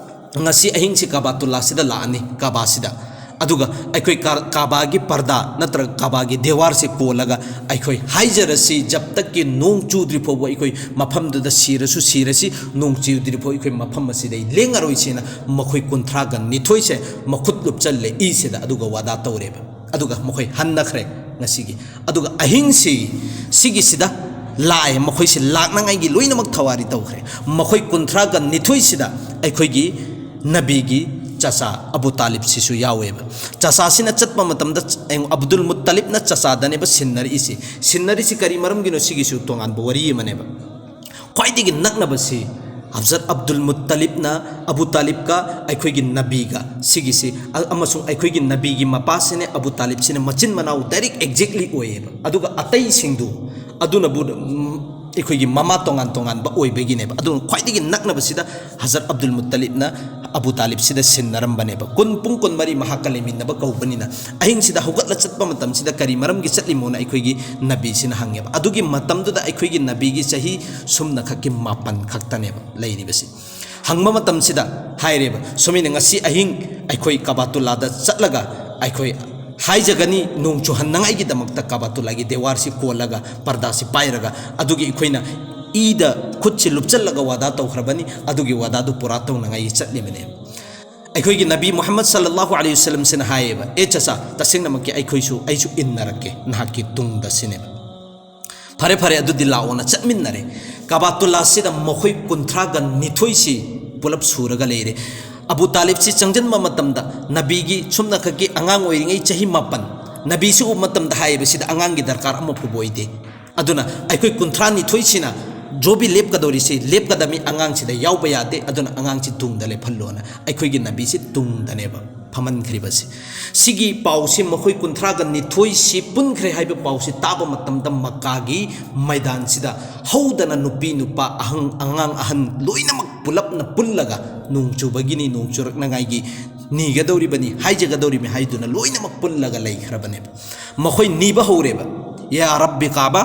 ꯉꯁꯤ ꯑꯍꯤꯡꯁꯤ ꯀꯥꯕꯥꯇꯨꯜꯂꯥꯁꯤꯗ ꯂꯥꯛꯑꯅꯤ, ꯀꯥꯕꯥꯁꯤꯗ꯫ ꯑꯗꯨꯒ ꯑꯩꯈꯣꯏ ꯀꯥ-, ꯀꯥꯕꯥꯒꯤ ꯄꯔꯗꯥ ꯅꯠꯇ꯭ꯔꯒ ꯀꯥꯕꯥꯒꯤ ꯗꯦꯋꯥꯔꯁꯤ ꯀꯣꯜꯂꯒ ꯑꯩꯈꯣꯏ ꯍꯥꯏꯖꯔꯁꯤ, ꯖꯕ ꯇꯛꯀꯤ ꯅꯣꯡ ꯆꯨꯗ꯭ꯔꯤ ꯐꯥꯎꯕ ꯑꯩꯈꯣꯏ ꯃꯐꯝꯗꯨꯗ ꯁꯤꯔꯁꯨ ꯁꯤꯔꯁꯤ, ꯅꯣꯡ ꯆꯨꯗ꯭ꯔꯤ ꯐꯥꯎ ꯑꯩꯈꯣꯏ ꯃꯐꯝ ꯑꯁꯤꯗꯩ ꯂꯦꯡꯉꯔꯣꯏꯁꯦꯅ ꯃꯈꯣꯏ ꯀꯨꯟꯊ꯭ꯔꯥꯒ ꯅꯤꯊꯣꯏꯁꯦ ꯃꯈꯨꯠ ꯂꯨꯞꯆꯜꯂꯦ ꯏꯁꯤꯗ, ꯑꯗꯨꯒ ꯋꯥꯗꯥ ꯇꯧꯔꯦꯕ꯫ ꯑꯗꯨꯒ ꯃꯈꯣꯏ ꯍꯟꯅꯈ꯭ꯔꯦ ꯉꯁꯤꯒꯤ꯫ ꯑꯗꯨꯒ ꯑꯍꯤꯡꯁꯤ, ꯁꯤꯒꯤꯁꯤꯗ ꯂꯥꯛꯑꯦ, ꯃꯈꯣꯏꯁꯤ ꯂꯥꯛꯅꯉꯥꯏꯒꯤ ꯂꯣꯏꯅꯃꯛ ꯊꯧꯋꯥꯔꯤ ꯇꯧꯈ꯭ꯔꯦ꯫ ꯃꯈꯣꯏ ꯀꯨꯟꯊ꯭ꯔꯥꯒ ꯅꯤꯊꯣꯏꯁꯤꯗ ꯑꯩꯈꯣꯏꯒꯤ ꯅꯕꯤꯒꯤ ꯆꯆꯥ ꯑꯕꯨ ꯇꯥꯂꯤꯕꯁꯤꯁꯨ ꯌꯥꯎꯋꯦꯕ꯫ ꯆꯆꯥꯁꯤꯅ ꯆꯠꯄ ꯃꯇꯝꯗ ꯑꯕꯗꯨꯜ ꯃꯨꯠꯇꯂꯤꯕꯅ ꯆꯆꯥꯗꯅꯦꯕ ꯁꯤꯟꯅꯔꯛꯏꯁꯤ꯫ ꯁꯤꯟꯅꯔꯤꯁꯤ ꯀꯔꯤ ꯃꯔꯝꯒꯤꯅꯣ? ꯁꯤꯒꯤꯁꯨ ꯇꯣꯉꯥꯟꯕ ꯋꯥꯔꯤ ꯑꯃꯅꯦꯕ꯫ ꯈ꯭ꯋꯥꯏꯗꯒꯤ ꯅꯛꯅꯕꯁꯤ ꯍꯖꯔꯠ ꯑꯕꯗꯨꯜ ꯃꯨꯠꯇꯂꯤꯕꯅ ꯑꯕꯨ ꯇꯥꯂꯤꯕꯀ ꯑꯩꯈꯣꯏꯒꯤ ꯅꯕꯤꯒ ꯁꯤꯒꯤꯁꯤ, ꯑ-, ꯑꯃꯁꯨꯡ ꯑꯩꯈꯣꯏꯒꯤ ꯅꯕꯤꯒꯤ ꯃꯄꯥꯁꯤꯅꯦ ꯑꯕꯨ ꯇꯥꯂꯤꯕꯁꯤꯅꯦ ꯃꯆꯤꯟ ꯃꯅꯥꯎ ꯗꯥꯏꯔꯦꯛ ꯑꯦꯛꯖꯦꯛꯂꯤ ꯑꯣꯏꯌꯦꯕ꯫ ꯑꯗꯨꯒ ꯑꯇꯩꯁꯤꯡꯗꯨ ꯑꯗꯨꯅꯕꯨ, ꯎꯝ, ꯑꯩꯈꯣꯏꯒꯤ ꯃꯃꯥ ꯇꯣꯉꯥꯟ ꯇꯣꯉꯥꯟꯕ ꯑꯣꯏꯕꯒꯤꯅꯦꯕ꯫ ꯑꯗꯨꯅ ꯈ꯭ꯋꯥꯏꯗꯒꯤ ꯅꯛꯅꯕꯁꯤꯗ ꯍꯖꯔꯠ ꯑꯕꯗꯨꯜ ꯃꯨꯠꯇꯂꯤꯕꯅ ꯑꯕꯨ ꯇꯥꯂꯤꯕꯁꯤꯗ ꯁꯤꯟꯅꯔꯝꯕꯅꯦꯕ꯫ ꯀꯨꯟ, ꯄꯨꯡ ꯀꯨꯟꯃꯔꯤ ꯃꯍꯥꯛꯀ ꯂꯩꯃꯤꯟꯅꯕ ꯀꯧꯕꯅꯤꯅ꯫ ꯑꯍꯤꯡꯁꯤꯗ ꯍꯧꯒꯠꯂ ꯆꯠꯄ ꯃꯇꯝꯁꯤꯗ ꯀꯔꯤ ꯃꯔꯝꯒꯤ ꯆꯠꯂꯤꯃꯣꯅ ꯑꯩꯈꯣꯏꯒꯤ ꯅꯕꯤꯁꯤꯅ ꯍꯪꯉꯦꯕ꯫ ꯑꯗꯨꯒꯤ ꯃꯇꯝꯗꯨꯗ ꯑꯩꯈꯣꯏꯒꯤ ꯅꯕꯤꯒꯤ ꯆꯍꯤ ꯁꯨꯝꯅ ꯈꯛꯀꯤ ꯃꯥꯄꯟ ꯈꯛꯇꯅꯦꯕ ꯂꯩꯔꯤꯕꯁꯤ꯫ ꯍꯪꯕ ꯃꯇꯝꯁꯤꯗ ꯍꯥꯏꯔꯦꯕ, ꯁꯨꯃꯥꯏꯅ, "ꯉꯁꯤ ꯑꯍꯤꯡ ꯑꯩꯈꯣꯏ ꯀꯥꯕꯥꯇꯨꯜꯂꯥꯗ ꯆꯠꯂꯒ ꯑꯩꯈꯣꯏ ꯍꯥꯏꯖꯒꯅꯤ, ꯅꯣꯡ ꯆꯨꯍꯟꯅꯉꯥꯏꯒꯤꯗꯃꯛꯇ ꯀꯥꯕꯥꯇꯨꯜꯂꯥꯒꯤ ꯗꯦꯋꯥꯔꯁꯤ ꯀꯣꯜꯂꯒ, ꯄꯔꯗꯥꯁꯤ ꯄꯥꯏꯔꯒ, ꯑꯗꯨꯒꯤ ꯑꯩꯈꯣꯏꯅ ꯏꯗ ꯈꯨꯠꯁꯤ ꯂꯨꯞꯆꯜꯂꯒ ꯋꯥꯗꯥ ꯇꯧꯈ꯭ꯔꯕꯅꯤ, ꯑꯗꯨꯒꯤ ꯋꯥꯗꯥꯗꯨ ꯄꯨꯔꯥ ꯇꯧꯅꯉꯥꯏꯒꯤ ꯆꯠꯂꯤꯕꯅꯦꯕ"꯫ ꯑꯩꯈꯣꯏꯒꯤ ꯅꯕꯤ ꯃꯨꯍꯝꯃꯗ ꯁꯜꯂꯜꯂꯥꯍꯨ ꯑꯂꯩꯍꯤ ꯋꯁꯜꯂꯝꯁꯤꯅ ꯍꯥꯏꯌꯦꯕ, "ꯑꯦ ꯆꯆꯥ, ꯇꯁꯦꯡꯅꯃꯛꯀꯤ ꯑꯩꯈꯣꯏꯁꯨ, ꯑꯩꯁꯨ ꯏꯟꯅꯔꯛꯀꯦ ꯅꯍꯥꯛꯀꯤ ꯇꯨꯡꯗ" ꯁꯤꯅꯦꯕ꯫ "ꯐꯔꯦ, ꯐꯔꯦ, ꯑꯗꯨꯗꯤ ꯂꯥꯛꯑꯣꯅ" ꯆꯠꯃꯤꯟꯅꯔꯦ꯫ ꯀꯥꯕꯥꯇꯨꯜꯂꯥꯁꯤꯗ ꯃꯈꯣꯏ ꯀꯨꯟꯊ꯭ꯔꯥꯒ ꯅꯤꯊꯣꯏꯁꯤ ꯄꯨꯂꯞ ꯁꯨꯔꯒ ꯂꯩꯔꯦ꯫ ꯑꯕꯨ ꯇꯥꯂꯤꯕꯁꯤ ꯆꯪꯁꯤꯟꯕ ꯃꯇꯝꯗ, ꯅꯕꯤꯒꯤ ꯁꯨꯞꯅꯈꯛꯀꯤ ꯑꯉꯥꯡ ꯑꯣꯏꯔꯤꯉꯩ ꯆꯍꯤ ꯃꯥꯄꯟ, ꯅꯕꯤꯁꯤ ꯎꯕ ꯃꯇꯝꯗ ꯍꯥꯏꯌꯦꯕ, "ꯁꯤꯗ ꯑꯉꯥꯡꯒꯤ ꯗꯔꯀꯥꯔ ꯑꯃ ꯐꯥꯎꯕ ꯑꯣꯏꯗꯦ"꯫ ꯑꯗꯨꯅ ꯑꯩꯈꯣꯏ ꯀꯨꯟꯊ꯭ꯔꯥ ꯅꯤꯊꯣꯏꯁꯤꯅ ꯖꯣꯕꯤ ꯂꯦꯞꯀꯗꯧꯔꯤꯁꯤ, ꯂꯦꯞꯀꯗꯕ ꯃꯤ ꯑꯉꯥꯡꯁꯤꯗ ꯌꯥꯎꯕ ꯌꯥꯗꯦ, ꯑꯗꯨꯅ ꯑꯉꯥꯡꯁꯤ ꯇꯨꯡꯗ ꯂꯦꯞꯍꯜꯂꯣꯅ ꯑꯩꯈꯣꯏꯒꯤ ꯅꯕꯤꯁꯤ ꯇꯨꯡꯗꯅꯦꯕ ꯐꯝꯍꯟꯈ꯭ꯔꯤꯕꯁꯤ꯫ ꯁꯤꯒꯤ ꯄꯥꯎꯁꯤ ꯃꯈꯣꯏ ꯀꯨꯟꯊ꯭ꯔꯥꯒ ꯅꯤꯊꯣꯏꯁꯤ ꯄꯨꯟꯈ꯭ꯔꯦ ꯍꯥꯏꯕ ꯄꯥꯎꯁꯤ ꯇꯥꯕ ꯃꯇꯝꯗ ꯃꯛꯀꯥꯒꯤ ꯃꯩꯗꯥꯟꯁꯤꯗ ꯍꯧꯗꯅ ꯅꯨꯄꯤ ꯅꯨꯄꯥ, ꯑꯍꯪ ꯑꯉꯥꯡ ꯑꯍꯟ ꯂꯣꯏꯅꯃꯛ ꯄꯨꯂꯞꯅ ꯄꯨꯜꯂꯒ ꯅꯣꯡ ꯆꯨꯕꯒꯤꯅꯤ, ꯅꯣꯡ ꯆꯨꯔꯛꯅꯉꯥꯏꯒꯤ ꯅꯤꯒꯗꯧꯔꯤꯕꯅꯤ, ꯍꯥꯏꯖꯒꯗꯧꯔꯤꯕꯅꯤ ꯍꯥꯏꯗꯨꯅ ꯂꯣꯏꯅꯃꯛ ꯄꯨꯜꯂꯒ ꯂꯩꯈ꯭ꯔꯕꯅꯦꯕ꯫ ꯃꯈꯣꯏ ꯅꯤꯕ ꯍꯧꯔꯦꯕ, "ꯌꯥ ꯔꯕꯤ ꯀꯥꯕꯥ,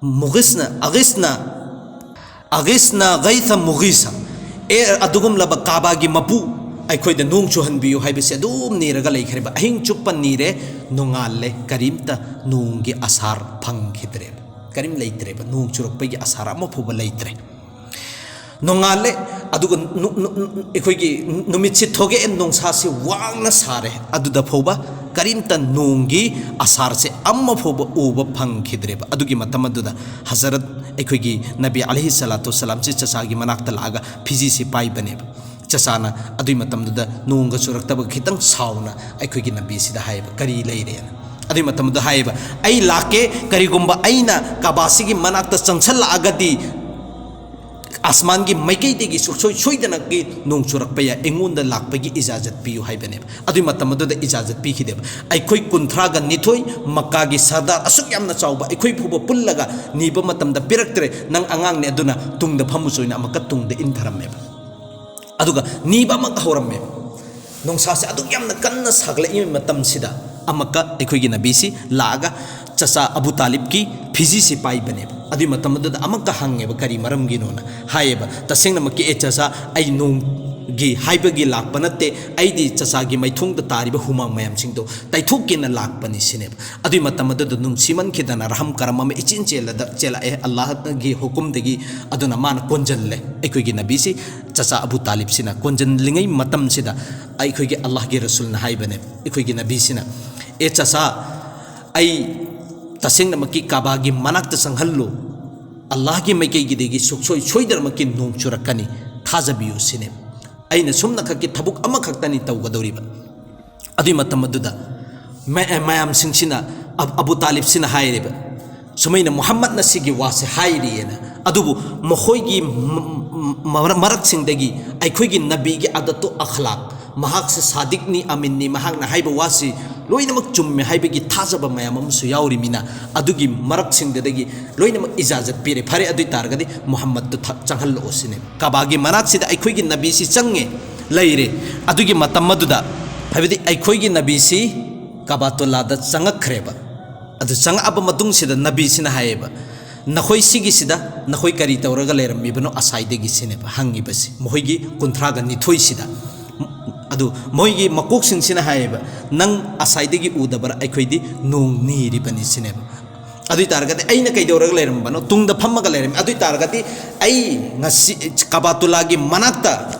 ꯃꯨꯒꯤꯁꯅ, ꯑꯒꯤꯁꯅ, ꯑꯒꯤꯁꯅ ꯒꯩꯊ ꯃꯨꯒꯤꯁ"꯫ "ꯑꯦ ꯑꯗꯨꯒꯨꯝꯂꯕ ꯀꯥꯕꯥꯒꯤ ꯃꯄꯨ, ꯑꯩꯈꯣꯏꯗ ꯅꯣꯡ ꯆꯨꯍꯟꯕꯤꯌꯨ" ꯍꯥꯏꯕꯁꯦ ꯑꯗꯨꯝ ꯅꯤꯔꯒ ꯂꯩꯈ꯭ꯔꯦꯕ꯫ ꯑꯍꯤꯡ ꯆꯨꯞꯄ ꯅꯤꯔꯦ, ꯅꯣꯡꯉꯥꯜꯂꯦ, ꯀꯔꯤꯝꯇ ꯅꯣꯡꯒꯤ ꯑꯁꯥꯔ ꯐꯪꯈꯤꯗ꯭ꯔꯦꯕ, ꯀꯔꯤꯝ ꯂꯩꯇ꯭ꯔꯦꯕ, ꯅꯣꯡ ꯆꯨꯔꯛꯄꯒꯤ ꯑꯁꯥꯔ ꯑꯃ ꯐꯥꯎꯕ ꯂꯩꯇ꯭ꯔꯦ꯫ ꯅꯣꯡꯉꯥꯜꯂꯦ, ꯑꯗꯨꯒ ꯅꯨ-, ꯅꯨ-, ꯅꯨ-, ꯑꯩꯈꯣꯏꯒꯤ ꯅꯨꯃꯤꯠꯁꯤ ꯊꯣꯛꯑꯦ, ꯅꯨꯡꯁꯥꯁꯤ ꯋꯥꯡꯅ ꯁꯥꯔꯦ꯫ ꯑꯗꯨꯗ ꯐꯥꯎꯕ ꯀꯔꯤꯝꯇ ꯅꯣꯡꯒꯤ ꯑꯁꯥꯔꯁꯦ ꯑꯃ ꯐꯥꯎꯕ ꯎꯕ ꯐꯪꯈꯤꯗ꯭ꯔꯦꯕ꯫ ꯑꯗꯨꯒꯤ ꯃꯇꯝ ꯑꯗꯨꯗ ꯍꯖꯔꯠ ꯑꯩꯈꯣꯏꯒꯤ ꯅꯕꯤ ꯑꯂꯩꯍꯤ ꯁꯂꯥꯇꯨ ꯁꯂꯥꯝꯁꯤ ꯆꯆꯥꯒꯤ ꯃꯅꯥꯛꯇ ꯂꯥꯛꯑꯒ ꯐꯤꯖꯤꯁꯤ ꯄꯥꯏꯕꯅꯦꯕ꯫ ꯆꯆꯥꯅ ꯑꯗꯨꯒꯤ ꯃꯇꯝꯗꯨꯗ ꯅꯣꯡꯒ ꯆꯨꯔꯛꯇꯕ ꯈꯤꯇꯪ ꯁꯥꯎꯅ ꯑꯩꯈꯣꯏꯒꯤ ꯅꯕꯤꯁꯤꯗ ꯍꯥꯏꯌꯦꯕ, "ꯀꯔꯤ ꯂꯩꯔꯦꯅ?" ꯑꯗꯨꯒꯤ ꯃꯇꯝꯗꯨꯗ ꯍꯥꯏꯌꯦꯕ, "ꯑꯩ ꯂꯥꯛꯀꯦ, ꯀꯔꯤꯒꯨꯝꯕ ꯑꯩꯅ ꯀꯥꯕꯥꯁꯤꯒꯤ ꯃꯅꯥꯛꯇ ꯆꯪꯁꯜꯂꯛꯑꯒꯗꯤ ꯑꯁꯃꯥꯟꯒꯤ ꯃꯥꯏꯀꯩꯗꯒꯤ ꯁꯨꯡꯁꯣꯏ ꯁꯣꯏꯗꯅꯒꯤ ꯅꯣꯡ ꯆꯨꯔꯛꯄ ꯌꯥꯏ, ꯑꯩꯉꯣꯟꯗ ꯂꯥꯛꯄꯒꯤ ꯏꯖꯥꯖꯠ ꯄꯤꯌꯨ" ꯍꯥꯏꯕꯅꯦꯕ꯫ ꯑꯗꯨꯒꯤ ꯃꯇꯝ ꯑꯗꯨꯗ ꯏꯖꯥꯖꯠ ꯄꯤꯈꯤꯗꯦꯕ꯫ ꯑꯩꯈꯣꯏ ꯀꯨꯟꯊ꯭ꯔꯥꯒ ꯅꯤꯊꯣꯏ, ꯃꯛꯀꯥꯒꯤ ꯁꯔꯗꯥꯔ ꯑꯁꯨꯛ ꯌꯥꯝꯅ ꯆꯥꯎꯕ, ꯑꯩꯈꯣꯏ ꯐꯥꯎꯕ ꯄꯨꯜꯂꯒ ꯅꯤꯕ ꯃꯇꯝꯗ ꯄꯤꯔꯛꯇ꯭ꯔꯦ, "ꯅꯪ ꯑꯉꯥꯡꯅꯦ, ꯑꯗꯨꯅ ꯇꯨꯡꯗ ꯐꯝꯃꯨꯆꯣꯅ" ꯑꯃꯨꯛꯀ ꯇꯨꯡꯗ ꯏꯟꯊꯔꯝꯃꯦꯕ꯫ ꯑꯗꯨꯒ ꯅꯤꯕ ꯑꯃꯨꯛ ꯍꯧꯔꯝꯃꯦ꯫ ꯅꯨꯡꯁꯥꯁꯦ ꯑꯗꯨꯛ ꯌꯥꯝꯅ ꯀꯟꯅ ꯁꯥꯒꯠꯂꯛꯏꯕ ꯃꯇꯝꯁꯤꯗ ꯑꯃꯨꯛꯀ ꯑꯩꯈꯣꯏꯒꯤ ꯅꯕꯤꯁꯤ ꯂꯥꯛꯑꯒ ꯆꯆꯥ ꯑꯕꯨ ꯇꯥꯂꯤꯕꯀꯤ ꯐꯤꯖꯤꯁꯤ ꯄꯥꯏꯕꯅꯦꯕ꯫ ꯑꯗꯨꯒꯤ ꯃꯇꯝ ꯑꯗꯨꯗ ꯑꯃꯨꯛꯀ ꯍꯪꯉꯦꯕ, "ꯀꯔꯤ ꯃꯔꯝꯒꯤꯅꯣꯅ?" ꯍꯥꯏꯌꯦꯕ, "ꯇꯁꯦꯡꯅꯃꯛꯀꯤ ꯑꯦ ꯆꯆꯥ, ꯑꯩ ꯅꯣꯡꯒꯤ ꯍꯥꯏꯕꯒꯤ ꯂꯥꯛꯄ ꯅꯠꯇꯦ, ꯑꯩꯗꯤ ꯆꯆꯥꯒꯤ ꯃꯥꯏꯊꯣꯡꯗ ꯇꯥꯔꯤꯕ ꯍꯨꯃꯥꯡ ꯃꯌꯥꯝꯁꯤꯡꯗꯣ ꯇꯩꯊꯣꯛꯀꯦꯅ ꯂꯥꯛꯄꯅꯤ" ꯁꯤꯅꯦꯕ꯫ ꯑꯗꯨꯒꯤ ꯃꯇꯝ ꯑꯗꯨꯗ ꯅꯨꯡꯁꯤꯃꯟꯈꯤꯗꯅ ꯔꯍꯝ ꯀꯔꯝ ꯑꯃ ꯏꯆꯦꯟ ꯆꯦꯜꯂꯗ ꯆꯦꯜꯂꯛꯑꯦ ꯑꯜꯂꯥꯍꯒꯤ ꯍꯨꯀꯨꯝꯗꯒꯤ꯫ ꯑꯗꯨꯅ ꯃꯥꯅ ꯀꯣꯟꯖꯜꯂꯦ ꯑꯩꯈꯣꯏꯒꯤ ꯅꯕꯤꯁꯤ, ꯆꯆꯥ ꯑꯕꯨ ꯇꯥꯂꯤꯕꯁꯤꯅ꯫ ꯀꯣꯟꯖꯜꯂꯤꯉꯩ ꯃꯇꯝꯁꯤꯗ ꯑꯩꯈꯣꯏꯒꯤ ꯑꯜꯂꯥꯍꯒꯤ ꯔꯁꯨꯜꯅ ꯍꯥꯏꯕꯅꯦ, ꯑꯩꯈꯣꯏꯒꯤ ꯅꯕꯤꯁꯤꯅ, "ꯑꯦ ꯆꯆꯥ, ꯑꯩ ꯇꯁꯦꯡꯅꯃꯛꯀꯤ ꯀꯥꯕꯥꯒꯤ ꯃꯅꯥꯛꯇ ꯆꯪꯍꯜꯂꯨ, ꯑꯜꯂꯥꯍꯒꯤ ꯃꯥꯏꯀꯩꯒꯤꯗꯒꯤ ꯁꯨꯛꯁꯣꯏ ꯁꯣꯏꯗꯅꯃꯛꯀꯤ ꯅꯣꯡ ꯆꯨꯔꯛꯀꯅꯤ, ꯊꯥꯖꯕꯤꯌꯨ ꯁꯤꯅꯦ꯫ ꯑꯩꯅ ꯁꯨꯝꯅꯈꯛꯀꯤ ꯊꯕꯛ ꯑꯃꯈꯛꯇꯅꯤ ꯇꯧꯒꯗꯧꯔꯤꯕ꯫ ꯑꯗꯨꯏ ꯃꯇꯝ ꯑꯗꯨꯗ ꯃ-, ꯃꯌꯥꯝꯁꯤꯡꯁꯤꯅ, ꯑꯕ-, ꯑꯕꯨ ꯇꯥꯂꯤꯕꯁꯤꯅ ꯍꯥꯏꯔꯦꯕ, ꯁꯨꯃꯥꯏꯅ ꯃꯨꯍꯝꯃꯗꯅ ꯁꯤꯒꯤ ꯋꯥꯁꯦ ꯍꯥꯏꯔꯤꯑꯅ꯫ ꯑꯗꯨꯕꯨ ꯃꯈꯣꯏꯒꯤ ꯃ-, ꯃ-, ꯃꯔꯛꯁꯤꯡꯗꯒꯤ ꯑꯩꯈꯣꯏꯒꯤ ꯅꯕꯤꯒꯤ ꯑꯗꯠꯇꯨ ꯑꯈꯂꯥꯛ, ꯃꯍꯥꯛꯁꯦ ꯁꯥꯗꯤꯛꯅꯤ, ꯑꯃꯤꯟꯅꯤ, ꯃꯍꯥꯛꯅ ꯍꯥꯏꯕ ꯋꯥꯁꯤ ꯂꯣꯏꯅꯃꯛ ꯆꯨꯝꯃꯦ ꯍꯥꯏꯕꯒꯤ ꯊꯥꯖꯕ ꯃꯌꯥꯝ ꯑꯃꯁꯨ ꯌꯥꯎꯔꯤꯃꯤꯅ, ꯑꯗꯨꯒꯤ ꯃꯔꯛꯁꯤꯡꯗꯨꯗꯒꯤ ꯂꯣꯏꯅꯃꯛ ꯏꯖꯥꯖꯠ ꯄꯤꯔꯦ꯫ ꯐꯔꯦ, ꯑꯗꯨ ꯑꯣꯏ ꯇꯥꯔꯒꯗꯤ ꯃꯨꯍꯝꯃꯗꯇꯨ ꯊ-, ꯆꯪꯍꯜꯂꯛꯑꯣ ꯁꯤꯅꯦ꯫ ꯀꯥꯕꯥꯒꯤ ꯃꯅꯥꯛꯁꯤꯗ ꯑꯩꯈꯣꯏꯒꯤ ꯅꯕꯤꯁꯤ ꯆꯪꯉꯦ, ꯂꯩꯔꯦ꯫ ꯑꯗꯨꯒꯤ ꯃꯇꯝ ꯑꯗꯨꯗ, ꯍꯥꯏꯕꯗꯤ ꯑꯩꯈꯣꯏꯒꯤ ꯅꯕꯤꯁꯤ ꯀꯥꯕꯥꯇꯨꯜꯂꯥꯗ ꯆꯪꯉꯛꯈ꯭ꯔꯦꯕ꯫ ꯑꯗꯨ ꯆꯪꯉꯛꯑꯕ ꯃꯇꯨꯡꯁꯤꯗ ꯅꯕꯤꯁꯤꯅ ꯍꯥꯏꯌꯦꯕ, "ꯅꯈꯣꯏ ꯁꯤꯒꯤꯁꯤꯗ ꯅꯈꯣꯏ ꯀꯔꯤ ꯇꯧꯔꯒ ꯂꯩꯔꯝꯃꯤꯕꯅꯣ ꯉꯁꯥꯏꯗꯒꯤ?" ꯁꯤꯅꯦꯕ ꯍꯪꯉꯤꯕꯁꯤ, ꯃꯈꯣꯏꯒꯤ ꯀꯨꯟꯊ꯭ꯔꯥꯒ ꯅꯤꯊꯣꯏꯁꯤꯗ꯫ ꯑꯗꯨ ꯃꯣꯏꯒꯤ ꯃꯀꯣꯛꯁꯤꯡꯁꯤꯅ ꯍꯥꯏꯌꯦꯕ, "ꯅꯪ ꯉꯁꯥꯏꯗꯒꯤ ꯎꯗꯕ꯭ꯔꯥ? ꯑꯩꯈꯣꯏꯗꯤ ꯅꯣꯡ ꯅꯤꯔꯤꯕꯅꯤ" ꯁꯤꯅꯦꯕ꯫ ꯑꯗꯨ ꯑꯣꯏ ꯇꯥꯔꯒꯗꯤ ꯑꯩꯅ ꯀꯩꯗꯧꯔꯒ ꯂꯩꯔꯝꯕꯅꯣ? ꯇꯨꯡꯗ ꯐꯝꯃꯒ ꯂꯩꯔꯝꯃꯤ꯫ ꯑꯗꯨ ꯑꯣꯏ ꯇꯥꯔꯒꯗꯤ ꯑꯩ ꯉꯁꯤ ꯀꯥꯕꯥꯇꯨꯜꯂꯥꯒꯤ ꯃꯅꯥꯛꯇ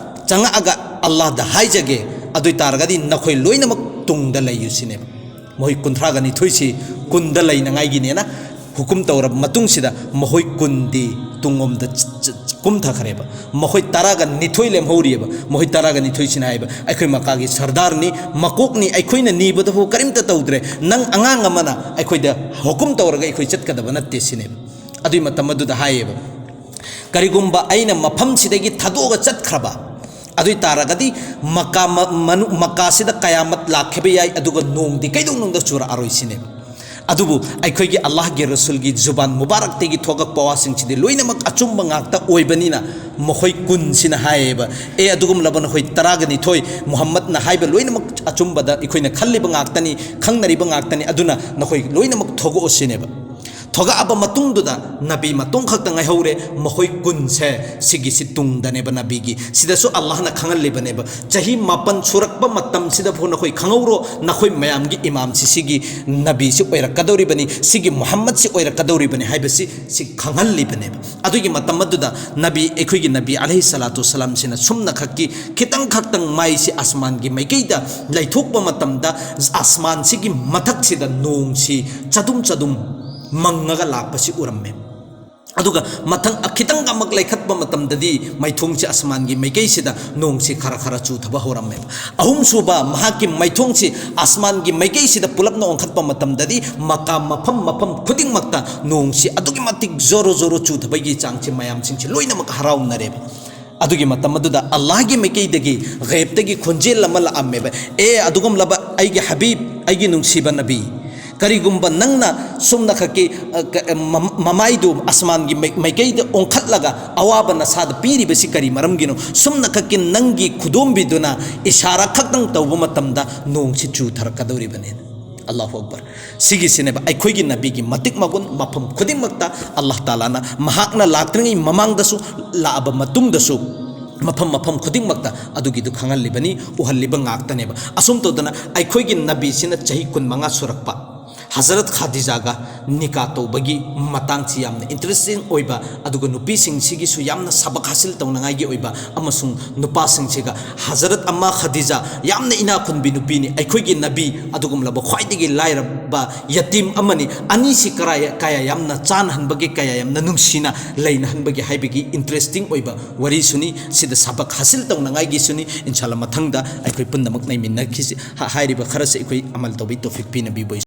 ꯆꯪꯉꯛꯑꯒ ꯑꯜꯂꯥꯍꯗ ꯍꯥꯏꯖꯒꯦ꯫ ꯑꯗꯨ ꯑꯣꯏ ꯇꯥꯔꯒꯗꯤ ꯅꯈꯣꯏ ꯂꯣꯏꯅꯃꯛ ꯇꯨꯡꯗ ꯂꯩꯌꯨ ꯁꯤꯅꯦꯕ꯫ ꯃꯈꯣꯏ ꯀꯨꯟꯊ꯭ꯔꯥꯒ ꯅꯤꯊꯣꯏꯁꯤ ꯀꯨꯟꯗ ꯂꯩꯅꯉꯥꯏꯒꯤꯅꯦꯅ ꯍꯨꯀꯨꯝ ꯇꯧꯔꯕ ꯃꯇꯨꯡꯁꯤꯗ, ꯃꯈꯣꯏ ꯀꯨꯟꯗꯤ ꯇꯨꯡꯂꯣꯝꯗ ꯆ-, ꯆ-, ꯆ-, ꯀꯨꯝꯊꯈ꯭ꯔꯦꯕ꯫ ꯃꯈꯣꯏ ꯇꯔꯥꯒ ꯅꯤꯊꯣꯏ ꯂꯦꯝꯍꯧꯔꯤꯑꯕ꯫ ꯃꯈꯣꯏ ꯇꯔꯥꯒ ꯅꯤꯊꯣꯏꯁꯤꯅ ꯍꯥꯏꯕ, "ꯑꯩꯈꯣꯏ ꯃꯀꯥꯒꯤ ꯁꯔꯗꯥꯔꯅꯤ, ꯃꯀꯣꯛꯅꯤ, ꯑꯩꯈꯣꯏꯅ ꯅꯤꯕꯗꯐꯥꯎ ꯀꯔꯤꯝꯇ ꯇꯧꯗ꯭ꯔꯦ, ꯅꯪ ꯑꯉꯥꯡ ꯑꯃꯅ ꯑꯩꯈꯣꯏꯗ ꯍꯨꯀꯨꯝ ꯇꯧꯔꯒ ꯑꯩꯈꯣꯏ ꯆꯠꯀꯗꯕ ꯅꯠꯇꯦ" ꯁꯤꯅꯦꯕ꯫ ꯑꯗꯨꯏ ꯃꯇꯝ ꯑꯗꯨꯗ ꯍꯥꯏꯌꯦꯕ, "ꯀꯔꯤꯒꯨꯝꯕ ꯑꯩꯅ ꯃꯐꯝꯁꯤꯗꯒꯤ ꯊꯥꯗꯣꯛꯑꯒ ꯆꯠꯈ꯭ꯔꯕ, ꯑꯗꯨ ꯑꯣꯏ ꯇꯥꯔꯒꯗꯤ ꯃꯀꯥ ꯃ-, ꯃꯅꯨ-, ꯃꯀꯥꯁꯤꯗ ꯀꯌꯥꯃꯠ ꯂꯥꯛꯈꯤꯕ ꯌꯥꯏ, ꯑꯗꯨꯒ ꯅꯣꯡꯗꯤ ꯀꯩꯗꯧꯅꯨꯡꯗ ꯆꯨꯔꯛꯑꯔꯣꯏ" ꯁꯤꯅꯦꯕ꯫ ꯑꯗꯨꯕꯨ ꯑꯩꯈꯣꯏꯒꯤ ꯑꯜꯂꯥꯍꯒꯤ ꯔꯁꯨꯜꯒꯤ ꯖꯨꯕꯥꯟ ꯃꯨꯕꯥꯔꯛꯇꯒꯤ ꯊꯣꯛꯂꯛꯄ ꯋꯥꯁꯤꯡꯁꯤꯗꯤ ꯂꯣꯏꯅꯃꯛ ꯑꯆꯨꯝꯕ ꯉꯥꯛꯇ ꯑꯣꯏꯕꯅꯤꯅ, ꯃꯈꯣꯏ ꯀꯨꯟꯁꯤꯅ ꯍꯥꯏꯌꯦꯕ, "ꯑꯦ, ꯑꯗꯨꯒꯨꯝꯂꯕ ꯅꯈꯣꯏ ꯇꯔꯥꯒ ꯅꯤꯊꯣꯏ, ꯃꯨꯍꯝꯃꯗꯅ ꯍꯥꯏꯕ ꯂꯣꯏꯅꯃꯛ ꯑꯆꯨꯝꯕꯗ ꯑꯩꯈꯣꯏꯅ ꯈꯜꯂꯤꯕ ꯉꯥꯛꯇꯅꯤ, ꯈꯪꯅꯔꯤꯕ ꯉꯥꯛꯇꯅꯤ, ꯑꯗꯨꯅ ꯅꯈꯣꯏ ꯂꯣꯏꯅꯃꯛ ꯊꯣꯛꯂꯛꯑꯣ" ꯁꯤꯅꯦꯕ꯫ ꯊꯣꯛꯂꯛꯑꯕ ꯃꯇꯨꯡꯗꯨꯗ ꯅꯕꯤ ꯃꯇꯣꯝ ꯈꯛꯇ ꯉꯥꯏꯍꯧꯔꯦ꯫ ꯃꯈꯣꯏ ꯀꯨꯟꯁꯦ ꯁꯤꯒꯤꯁꯤ ꯇꯨꯡꯗꯅꯦꯕ ꯅꯕꯤꯒꯤ꯫ ꯁꯤꯗꯁꯨ ꯑꯜꯂꯥꯍꯅ ꯈꯪꯍꯜꯂꯤꯕꯅꯦꯕ, ꯆꯍꯤ ꯃꯥꯄꯟ ꯁꯨꯔꯛꯄ ꯃꯇꯝꯁꯤꯗ ꯐꯥꯎ ꯅꯈꯣꯏ ꯈꯪꯍꯧꯔꯣ, ꯅꯈꯣꯏ ꯃꯌꯥꯝꯒꯤ ꯏꯃꯥꯝꯁꯤ ꯁꯤꯒꯤ ꯅꯕꯤꯁꯤ ꯑꯣꯏꯔꯛꯀꯗꯧꯔꯤꯕꯅꯤ, ꯁꯤꯒꯤ ꯃꯨꯍꯝꯃꯗꯁꯤ ꯑꯣꯏꯔꯛꯀꯗꯧꯔꯤꯕꯅꯤ ꯍꯥꯏꯕꯁꯤ ꯁꯤ ꯈꯪꯍꯜꯂꯤꯕꯅꯦꯕ꯫ ꯑꯗꯨꯒꯤ ꯃꯇꯝ ꯑꯗꯨꯗ ꯅꯕꯤ, ꯑꯩꯈꯣꯏꯒꯤ ꯅꯕꯤ ꯑꯂꯩꯍꯤ ꯁꯂꯥꯇꯨ ꯁꯂꯥꯝꯁꯤꯅ ꯁꯨꯝꯅ ꯈꯛꯀꯤ ꯈꯤꯇꯪ ꯈꯛꯇꯪ ꯃꯥꯏꯁꯤ ꯑꯁꯃꯥꯟꯒꯤ ꯃꯥꯏꯀꯩꯗ ꯂꯩꯊꯣꯛꯄ ꯃꯇꯝꯗ, ꯑꯁꯃꯥꯟꯁꯤꯒꯤ ꯃꯊꯛꯁꯤꯗ ꯅꯣꯡꯁꯤ ꯆꯗꯨꯝ ꯆꯗꯨꯝ ꯃꯪꯉꯒ ꯂꯥꯛꯄꯁꯤ ꯎꯔꯝꯃꯦ꯫ ꯑꯗꯨꯒ ꯃꯊꯪ ꯈꯤꯇꯪ ꯑꯃꯨꯛ ꯂꯩꯈꯠꯄ ꯃꯇꯝꯗꯗꯤ ꯃꯥꯏꯊꯣꯡꯁꯤ ꯑꯁꯃꯥꯟꯒꯤ ꯃꯥꯏꯀꯩꯁꯤꯗ ꯅꯣꯡꯁꯤ ꯈꯔ ꯈꯔ ꯆꯨꯊꯕ ꯍꯧꯔꯝꯃꯦꯕ꯫ ꯑꯍꯨꯝꯁꯨꯕ ꯃꯍꯥꯛꯀꯤ ꯃꯥꯏꯊꯣꯡꯁꯤ ꯑꯁꯃꯥꯟꯒꯤ ꯃꯥꯏꯀꯩꯁꯤꯗ ꯄꯨꯂꯞꯅ ꯑꯣꯟꯈꯠꯄ ꯃꯇꯝꯗꯗꯤ ꯃꯀꯥ ꯃꯐꯝ ꯃꯐꯝ ꯈꯨꯗꯤꯡꯃꯛꯇ ꯅꯣꯡꯁꯤ ꯑꯗꯨꯛꯀꯤ ꯃꯇꯤꯛ ꯖꯣꯔꯣ ꯖꯣꯔꯣ ꯆꯨꯊꯕꯒꯤ ꯆꯥꯡꯁꯤ ꯃꯌꯥꯝꯁꯤꯡꯁꯤ ꯂꯣꯏꯅꯃꯛ ꯍꯔꯥꯎꯅꯔꯦꯕ꯫ ꯑꯗꯨꯒꯤ ꯃꯇꯝ ꯑꯗꯨꯗ ꯑꯜꯂꯥꯍꯒꯤ ꯃꯥꯏꯀꯩꯗꯒꯤ ꯒꯩꯕꯇꯒꯤ ꯈꯣꯟꯖꯦꯜ ꯑꯃ ꯂꯥꯛꯑꯝꯃꯦꯕ, "ꯑꯦ ꯑꯗꯨꯒꯨꯝꯂꯕ ꯑꯩꯒꯤ ꯍꯕꯤꯕ, ꯑꯩꯒꯤ ꯅꯨꯡꯁꯤꯕ ꯅꯕꯤ, ꯀꯔꯤꯒꯨꯝꯕ ꯅꯪꯅ ꯁꯨꯝꯅ ꯈꯛꯀꯤ, ꯑ, ꯀ-, ꯑ, ꯃ-, ꯃꯃꯥꯏꯗꯨ ꯑꯁꯃꯥꯟꯒꯤ ꯃꯥꯏ-, ꯃꯥꯏꯀꯩꯗ ꯑꯣꯟꯈꯠꯂꯒ ꯑꯋꯥꯕ ꯅꯁꯥꯗ ꯄꯤꯔꯤꯕꯁꯤ ꯀꯔꯤ ꯃꯔꯝꯒꯤꯅꯣ? ꯁꯨꯝꯅ ꯈꯛꯀꯤ ꯅꯪꯒꯤ ꯈꯨꯗꯣꯝꯕꯤꯗꯨꯅ ꯏꯁꯥꯔꯥ ꯈꯛꯇꯪ ꯇꯧꯕ ꯃꯇꯝꯗ ꯅꯣꯡꯁꯤ ꯆꯨꯊꯔꯛꯀꯗꯧꯔꯤꯕꯅꯤ"꯫ ꯑꯜꯂꯥꯍꯨ ꯑꯛꯕꯔ꯫ ꯁꯤꯒꯤꯁꯤꯅꯦꯕ ꯑꯩꯈꯣꯏꯒꯤ ꯅꯕꯤꯒꯤ ꯃꯇꯤꯛ ꯃꯒꯨꯟ꯫ ꯃꯐꯝ ꯈꯨꯗꯤꯡꯃꯛꯇ ꯑꯜꯂꯥꯍ ꯇꯥꯂꯥꯅ ꯃꯍꯥꯛꯅ ꯂꯥꯛꯇ꯭ꯔꯤꯉꯩ ꯃꯃꯥꯡꯗꯁꯨ, ꯂꯥꯛꯑꯕ ꯃꯇꯨꯡꯗꯁꯨ ꯃꯐꯝ ꯃꯐꯝ ꯈꯨꯗꯤꯡꯃꯛꯇ ꯑꯗꯨꯒꯤꯗꯨ ꯈꯪꯍꯜꯂꯤꯕꯅꯤ, ꯎꯍꯜꯂꯤꯕ ꯉꯥꯛꯇꯅꯦꯕ꯫ ꯑꯁꯨꯝ ꯇꯧꯗꯅ ꯑꯩꯈꯣꯏꯒꯤ ꯅꯕꯤꯁꯤꯅ ꯆꯍꯤ ꯀꯨꯟꯃꯉꯥ ꯁꯨꯔꯛꯄ, ꯍꯖꯔꯠ ꯈꯥꯗꯤꯖꯥꯒ ꯅꯤꯀꯥ ꯇꯧꯕꯒꯤ ꯃꯇꯥꯡꯁꯤ ꯌꯥꯝꯅ ꯏꯟꯇꯔꯦꯁꯇꯤꯡ ꯑꯣꯏꯕ, ꯑꯗꯨꯒ ꯅꯨꯄꯤꯁꯤꯡꯁꯤꯒꯤꯁꯨ ꯌꯥꯝꯅ ꯁꯕꯛ ꯍꯥꯁꯤꯜ ꯇꯧꯅꯉꯥꯏꯒꯤ ꯑꯣꯏꯕ, ꯑꯃꯁꯨꯡ ꯅꯨꯄꯥꯁꯤꯡꯁꯤꯒ, ꯍꯖꯔꯠ ꯑꯝꯃꯥ ꯈꯥꯗꯤꯖꯥ ꯌꯥꯝꯅ ꯏꯅꯥꯛ ꯈꯨꯟꯕꯤ ꯅꯨꯄꯤꯅꯤ, ꯑꯩꯈꯣꯏꯒꯤ ꯅꯕꯤ ꯑꯗꯨꯒꯨꯝꯂꯕ ꯈ꯭ꯋꯥꯏꯗꯒꯤ ꯂꯥꯏꯔꯕ ꯌꯇꯤꯝ ꯑꯃꯅꯤ, ꯑꯅꯤꯁꯤ ꯀꯔꯥꯏ-, ꯀꯌꯥ ꯌꯥꯝꯅ ꯆꯥꯟꯅꯍꯟꯕꯒꯦ, ꯀꯌꯥ ꯌꯥꯝꯅ ꯅꯨꯡꯁꯤꯅ ꯂꯩꯅꯍꯟꯕꯒꯦ ꯍꯥꯏꯕꯒꯤ ꯏꯟꯇꯔꯦꯁꯇꯤꯡ ꯑꯣꯏꯕ ꯋꯥꯔꯤꯁꯨꯅꯤ꯫ ꯁꯤꯗ ꯁꯕꯛ ꯍꯥꯁꯤꯜ ꯇꯧꯅꯉꯥꯏꯒꯤꯁꯨꯅꯤ꯫ ꯏꯟꯁꯥꯜꯂꯥ ꯃꯊꯪꯗ ꯑꯩꯈꯣꯏ ꯄꯨꯝꯅꯃꯛ ꯂꯩꯃꯤꯟꯅꯈꯤꯁꯤ꯫ ꯍꯥ-, ꯍꯥꯏꯔꯤꯕ ꯈꯔꯁꯦ ꯑꯩꯈꯣꯏ ꯑꯃꯜ ꯇꯧꯕꯒꯤ ꯇꯣꯐꯤꯛ ꯄꯤꯅꯕꯤꯕ ꯑꯣꯏꯁꯤ꯫